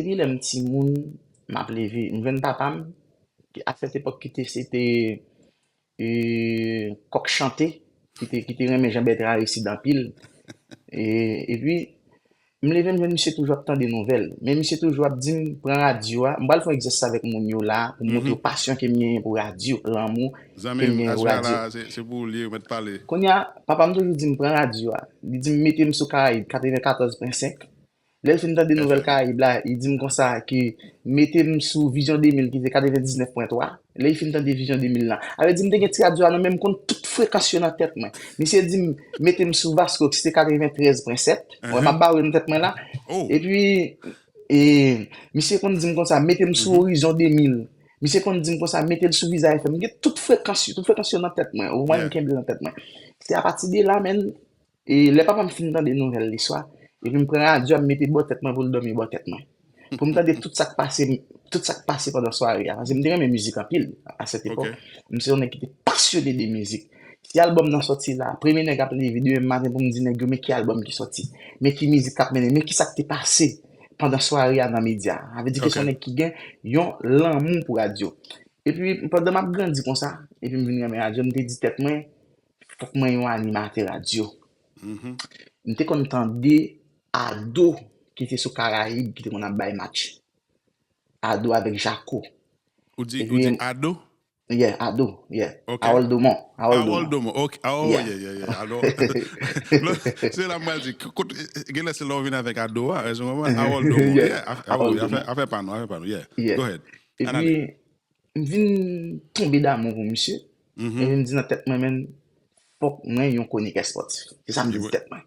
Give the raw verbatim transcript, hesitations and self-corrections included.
Depi lè m timoun, m ap leve. M jwenn papa m, ki, a sèt epòk, ki te, se te e, kòk chante, ki te, ki te renmen Jean Bertrand Aristide anpil. E, epi, m leve, m jwenn misye toujou ap tande nouvèl. Men misye toujou ap di m, pran radyo a. M pral fè yon egzèsis avèk moun yo la, pou m montre yo pasyon ke m genyen pou radyo, lanmou ke m genyen pou radyo. Kounye a, papa m toujou di m, pran radyo a. Li di m, mete m sou Karayib, katrevenkatòz pwen senk. Lè l fin tande nouvèl Karayib la, li di m konsa ke mete m sou Vizyon de mil ki se katrevendiznèf pwen twa. Lè l fin tande Vizyon de mil la, sa vle di m te gen ti radyo a nan men m, konn tout frekans yo nan tèt mwen. Misye di m mete m sou Vasco ki se katreventrèz pwen sèt. Wè, m ap bare nan tèt mwen la. Epi, e, misye konn di m konsa, mete m sou Orizon de mil. Misye konn di m konsa, mete l sou Viza F M. M gen tout frekans yo, tout frekans yo nan tèt mwen. Ou konprann, m kenbe nan tèt mwen. Se apati de la, menn, E lè papa m fin tande nouvèl li swa, epi m pran radyo a, m mete bò tèt mwen pou l dòmi bò tèt mwen. Pou m tande tout sa k pase, tout sa k pase pandan sware a. Paske m te renmen mizik anpil a sèt epòk. M se yon nèg ki te pasyone de mizik. Si albòm nan sòti la, premye nèg ap leve demen maten pou m di nèg yo, men ki albòm ki sòti, men ki mizik k ap mennen, men ki sa k te pase pandan sware a nan medya. Sa vle di ke se yon nèg ki gen yon lanmou pou radyo. Epi, pandan m ap grandi konsa, epi m vin renmen radyo, m te di tèt mwen, fòk mwen yon animatè radyo. M te konn tande Ado ki te sou Karayib, ki te konn ap bay match. Ado avèk Jako. Ou di, ou di Ado? Yeah, Ado, yeah. Harold Domon. Harold Domon. Harold Domon, ok. Oh, yeah, yeah, yeah. Alò, se la m pral di, kote, genlè se lè w vin avèk Ado a, ou konprann? Harold Domon, yeah. Afè pa nou, afè pa nou, yeah. Go ahead. Epi, m vin tonbe damou pou misye. Epi m di nan tèt mwen, menn, fòk mwen yon kwonikè espòtif. Se sa m di tèt mwen.